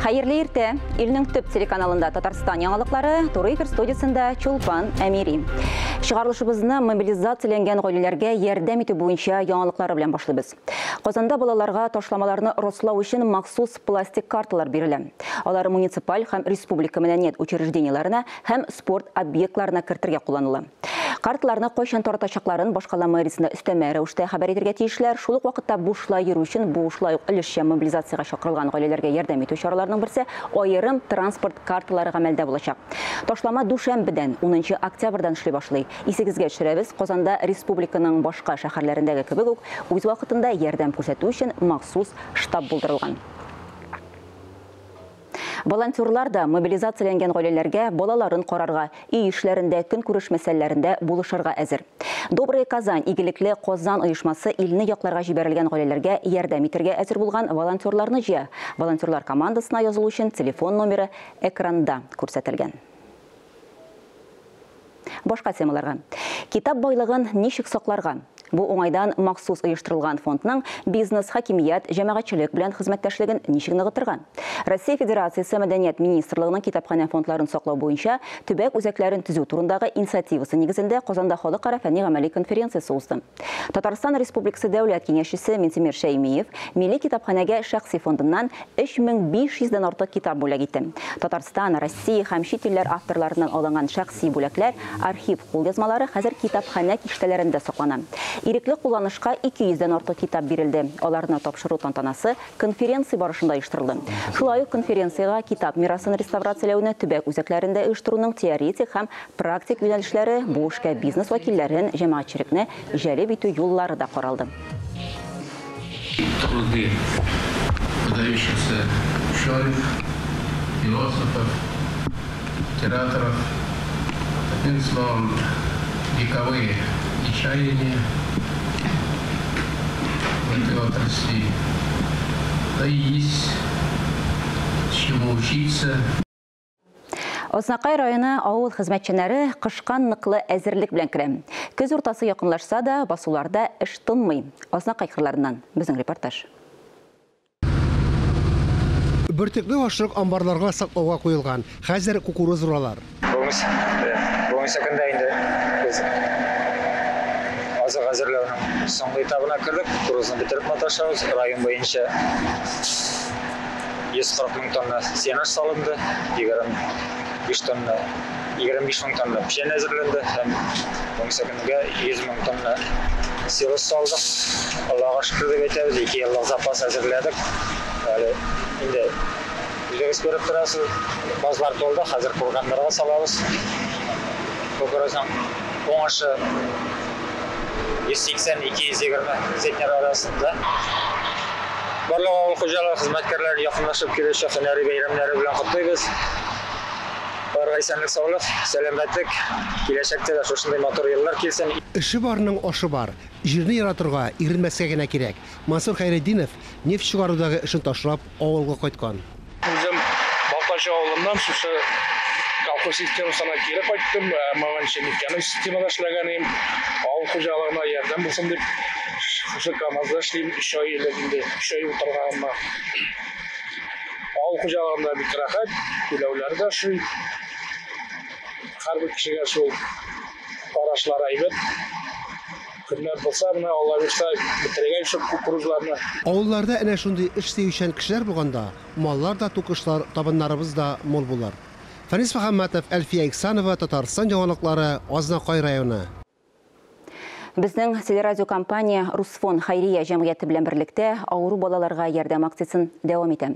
Хәерле иртә! Илнең төп телеканалында Татарстан яңалыклары, туры эфир студиясендә Чулпан Әмири. Чыгарылышыбызны мобилизацияләнгән гаиләләргә ярдәм итү буенча яңалыклары белән башлыйбыз. Казанда балаларга ташламаларны раслау өчен махсус пластик карталар бирелә. Алар муниципаль һәм республика мәдәният учреждениеләренә һәм спорт объектларына кертергә кулланыла. Карталарны кайчан таратачакларын башкала мэриясендә өстәмә рәвештә хәбәр итәргә тиешләр. Шул ук вакытта бушлай йөрү өчен бу шулай ук өлешчә мобилизациягә чакырылган гаиләләргә ярдәм итү чараларының берсе аерым транспорт карталары гамәлдә булачак. Ташлама дүшәмбедән, 10 октябрьдән эшли башлый. Исегезгә төшерәбез, Казанда республиканың башка шәһәрләрендәге кебек үк үз вакытында ярдәм күрсәтү өчен махсус штаб булдырылган. Волонтерлар да мобилизацияләнгән гаиләләргә балаларын карарга, өй эшләрендә, көнкүреш мәсьәләләрендә булышырга әзер. Добрая Казань игелекле Казан оешмасы илне якларга җибәрелгән гаиләләргә ярдәм итәргә әзер булган волонтерларны җыя. Волонтерлар командасына язылу өчен телефон номеры экранда күрсәтелгән. Башка темаларга. Китап байлыгын ничек сакларга? Бу уңайдан махсус оештырылган фондның бизнес, хакимият, җәмәгатьчелек белән хезмәттәшлеген ничек ныгытырга? Россия Федерациясе Мәдәният министрлыгының китапханә фондларын саклау буенча төбәк үзәкләрен төзү турындагы инициативасы нигезендә Казанда халыкара фәнни-гамәли конференциясе узды. Татарстан Республикасы Дәүләт киңәшчесе Минтимер Шәймиев Милли китапханәгә шәхси фондыннан 3500 дән артык китап бүләк итте. Татарстан, Россия һәм чит илләр авторларыннан алынган шәхси бүләкләр, архив кулъязмалары хәзер китапханә киштәләрендә саклана. Ирекле кулланышка 200 дән артык китап бирелде. Аларны тапшыру тантанасы конференция барышында оештырылды. Шулай ук конференциягә китап мирасын реставрацияләүне төбәк үзәкләрендә оештыруның теоретик һәм практик юнәлешләре, бу эшкә бизнес вәкилләрен, җәмәгатьчелекне җәлеп итү юллары да каралды. Труды выдающихся ученых, философов, литераторов, одним словом, вековые чаяния в этой отрасли. Да и есть чему учиться. Азнакай районы авыл хезмәтчәннәре кышка ныклы әзерлек белән керә. Көз уртасы якынлашса да, басуларда эш тынмый. Азнакай кырларыннан безнең репортаж. Бөртекле ашлык амбарларга саклауга куелган. Хәзер кукуруз уралар. Бүгенге көндә инде без азык әзерләүнең соңгы этабына кердек. Кукурузны бетереп маташабыз. Район буенча 140 мең тонна сенаж салынды, 25 тонна, 25 мең тонна печән әзерләнде һәм бүгенге көнгә 100 мең тонна силос салдык. Аллага шөкер дип әйтәбез, 2 еллык запас әзерләдек. Әле инде үзегез күреп торасыз, базлар тулды, хәзер курганнарга салабыз. Кукурузның уңышы 180-220 центнер арасында. Барлык авыл хуҗалыгы хезмәткәрләрен якынлашып килүче һөнәри бәйрәмнәре белән котлыйбыз. Барга исәнлек, саулык, сәламәтлек, киләчәктә дә шушындый матур еллар килсен. Эше барның ашы бар. Җирне яратырга, иренмәскә генә кирәк. Мансур Хәйретдинов нефть чыгарудагы эшен ташлап авылга кайткан. Үзем Балтач авылыннан шушы колхоз системасына кире кайттым. Моңынчы нефтяной системада эшләгән идем. Авыл хуҗалыгына ярдәм булсын дип шушы КАМАЗда эшлим. 3 ай элек инде 3 ай утырганыма. Авыл хуҗалыгында бик рәхәт, түләүләр дә ошый. Һәрбер кешегә шул карашлар әйбәт. Көннәр булса, менә Алла бирсә, бетерергә шул кукурузларны. Авылларда әнә шундый эш сөючән кешеләр булганда, маллар да тукышлар, табыннарыбыз да мул булыр. Фәнис Мөхәммәтов, Әлфия Иксанова, Татарстан яңалыклары, Азнакай районы. Безнең телерадиокомпания Русфон хәйрия җәмгыяте белән берлектә авыру балаларга ярдәм акциясен дәвам итә.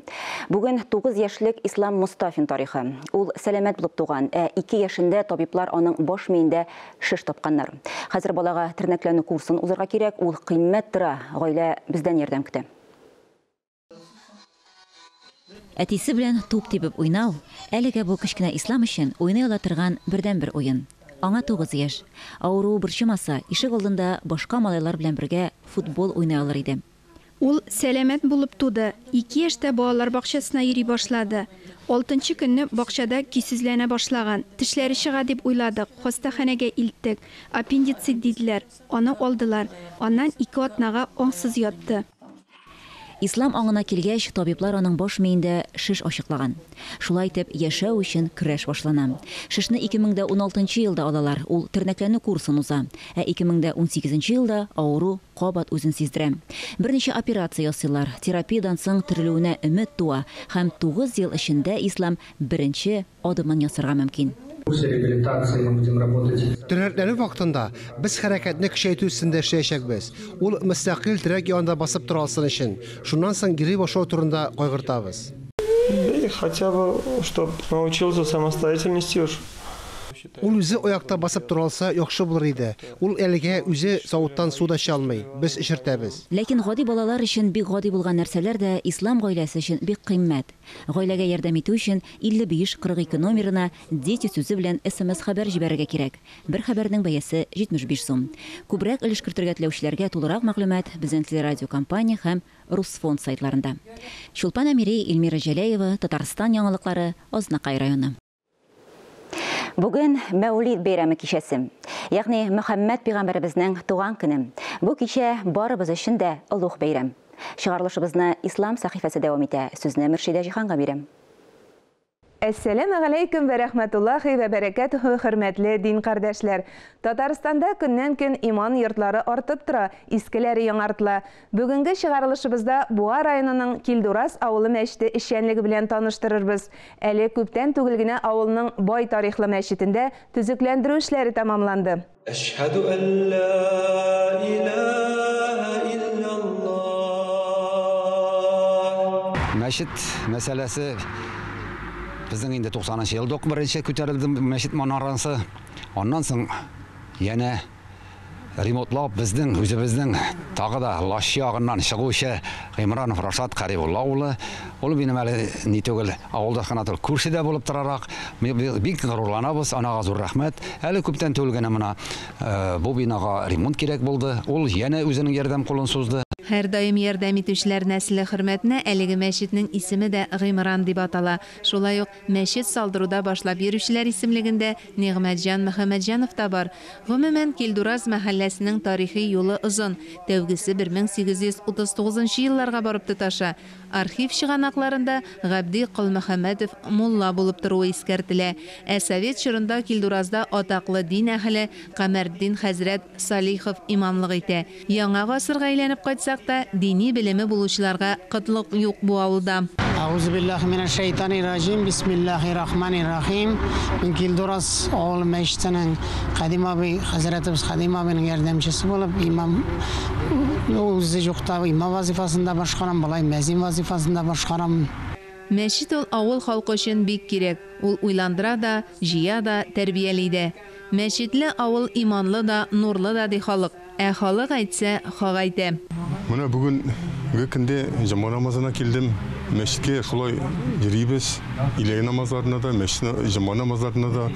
Бүген 9 яшьлек Ислам Мустафин тарихы. Ул сәламәт булып туган, ә 2 яшендә табиблар аның баш миендә шеш тапканнар. Хәзер балага тернәкләнү курсын узарга кирәк, ул кыйммәт тора, гаилә бездән ярдәм көтә. Әтисе белән туп тибеп уйнау, әлегә бу кечкенә Ислам өчен уйный ала торган бердәнбер уен. Аңа 9 яшь. Авыруы борчымаса, ишек алдында башка малайлар белән бергә футбол уйный алыр иде. Ул сәламәт булып туды. 2 яшьтә балалар бакчасына йөри башлады. 6 көнне бакчада көйсезләнә башлаган. Тешләре чыга дип уйладык, хастаханәгә илттек. Аппендицит диделәр. Аны алдылар. Аннан 2 атнага аңсыз ятты. Ислам аңына килгәч, табиблар аның баш миендә шеш ачыклаган. Шулай итеп, яшәү өчен көрәш башлана. Шешне 2016 елда алалар, ул тернәкләнү курсын уза. Ә 2018 елда авыру кабат үзен сиздерә. Берничә операция ясыйлар, терапиядан соң терелүенә өмет туа һәм 9 ел эчендә Ислам беренче адымын ясарга мөмкин. Реабилитации мы будем работать. Тернәкләнү вакытында без хәрәкәтне көчәйтү өстендә эшләячәкбез. Ул мөстәкыйль терәк янында басып тора алсын өчен. Шуннан соң йөри башлау турында кайгыртабыз. Да и хотя бы, чтоб научился самостоятельно нести уж. Ул үзе аякта басып тора алса, яхшы булыр иде. Ул әлегә үзе савыттан су да эчә алмый. Без эчертәбез. Ләкин гади балалар өчен бик гади булган нәрсәләр дә ислам гаиләсе өчен бик кыйммәт. Гаиләгә ярдәм итү өчен 55 42 номерына «Дети» сүзе белән СМС хәбәр җибәрергә кирәк. Бер хәбәрнең бәясе 75 сум. Күбрәк өлеш кертергә теләүчеләргә тулырак мәгълүмат безнең телерадиокомпания һәм Русфонд сайтларында. Чулпан Әмири, Эльмира Җәләева, Татарстан яңалыклары, Азнакай районы. Бүген Мәүлид бәйрәме кичәсе. Ягъни Мөхәммәд пәйгамбәребезнең туган көне. Бу кичә барыбыз өчен дә олуг бәйрәм. Чыгарылышыбызны Ислам сәхифәсе дәвам итә. Сүзне Мөршидә Җиһанга бирәм. Әссәламү галәйкүм вә рәхмәтуллаһи вә бәрәкәтүһү, хөрмәтле дин кардәшләр. Татарстанда көннән-көн иман йортлары артып тора, искеләре яңартыла. Бүгенге чыгарылышыбызда Буа районының Килдураз авылы мәчете эшчәнлеге белән таныштырырбыз. Әле күптән түгел генә авылның бай тарихлы мәчетендә төзекләндерү эшләре тәмамланды. Әшһәдү ән ла илаһа иллаллаһ. Мәчет мәсьәләсе безнең инде 90 елда ук беренче күтәрелде мәчет манарасы. Аннан соң янә ремонтлап безнең үзебезнең тагы да Лащы ягыннан чыгучы Гыймранов Рашат Карибулла улы, ул минем әле ни түгел, авылда гына түгел, күршедә булып торарак, бик горурланабыз, анага зур рәхмәт. Әле күптән түгел генә менә бу бинага ремонт кирәк булды. Ул янә үзенең ярдәм кулын сузды. Һәрдаим ярдәм итүчеләр нәселе хөрмәтенә әлеге мәчетнең исеме дә Гыймран дип атала. Шулай ук мәчет салдыруда башлап йөрүчеләр исемлегендә Нигъмәтҗан Мөхәммәтҗанов та бар. Гомумән, Килдураз мәхәлләсенең тарихи юлы озын. Тәүгесе 1839 елларга барып тоташа. Архив чыганакларында Габди Колмөхәммәтов мулла булып торуы искәртелә. Ә совет чорында Килдуразда атаклы дин әһеле Камәрдин хәзрәт Салихов имамлык итә. Яңа гасырга әйләнеп кайтсак та, дини белеме булучыларга кытлык юк бу авылда. Әгъузу минәш шайтанир раҗим. Бисмиллаһир рахманир рахим. Мин Килдураз авыл мәчетенең Кадим абый, хәзрәтебез Кадим абыйның ярдәмчесе булып, имам үзе юкта имам вазифасында башкарам, болай мәзин вазифасында башкарам. Мәчет ул авыл халкы өчен бик кирәк. Ул уйландыра да, җыя да, тәрбияли дә. Мәчетле авыл иманлы да, нурлы да ди халык. Ә халык әйтсә, хак әйтә. Менә бүгенге көндә җомга намазына килдем. Мәчеткә шулай йөрибез. Иләй намазларына да, мәчет җомга намазларына да,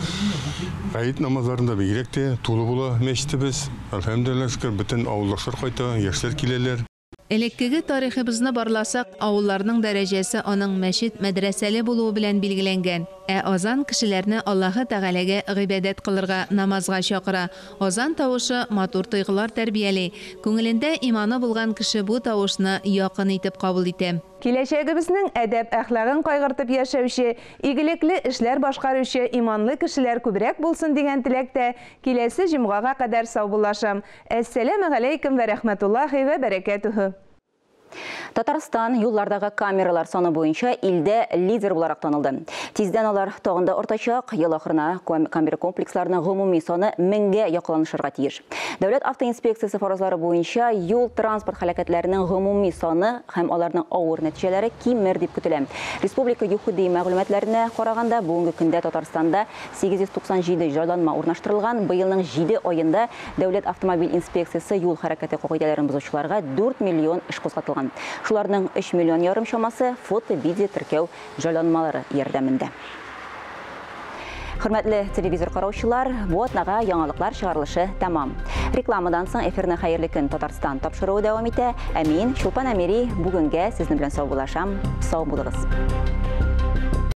гает намазларында бигрәк тә тулы була мәчетебез. Әлхәмдүлилләһ, шөкер, бөтен авылдашлар кайта, яшьләр киләләр. Элеккеге тарихыбызны барласак, авылларның дәрәҗәсе аның мәчет, мәдрәсәле булуы белән билгеләнгән. Ә азан кешеләрне Аллаһы Тәгаләгә гыйбадәт кылырга, намазга чакыра. Азан тавышы матур тойгылар тәрбияли. Күңелендә иманы булган кеше бу тавышны якын итеп кабул итә. Киләчәгебезнең әдәп әхлагын кайгыртып яшәүче, игелекле эшләр башкаручы иманлы кешеләр күбрәк булсын дигән теләктә киләсе җомгага кадәр саубуллашам. Әссәламү галәйкүм вә рәхмәтуллаһи вә бәрәкәтүһү. Татарстан юллардагы камералар саны буенча илдә лидер буларак танылды. Тиздән алар тагын да артачак. Ел ахырына камера комплексларының гомуми саны 1000гә якынлашырга тиеш. Дәүләт автоинспекциясе фаразлары буенча юл транспорт һәлакәтләренең гомуми саны һәм аларның авыр нәтиҗәләре кимер дип көтелә. Республика ЮХИДИ мәгълүматларына караганда, бүгенге көндә Татарстанда 897 җайланма урнаштырылган. Быелның 7 аенда Дәүләт автомобиль инспекциясе юл хәрәкәте кагыйдәләрен бозучыларга 4 миллион эш кузгатылган. Шуларның 3 миллион ярым чамасы фото-видео теркәү җайланмалары ярдәмендә. Хөрмәтле телевизор караучылар, бу атнага яңалыклар чыгарылышы тәмам. Рекламадан соң эфирны Хәерле көн Татарстан тапшыруы дәвам итә. Ә мин, Чулпан Әмири, бүгенгә сезнең белән саубуллашам. Сау булыгыз.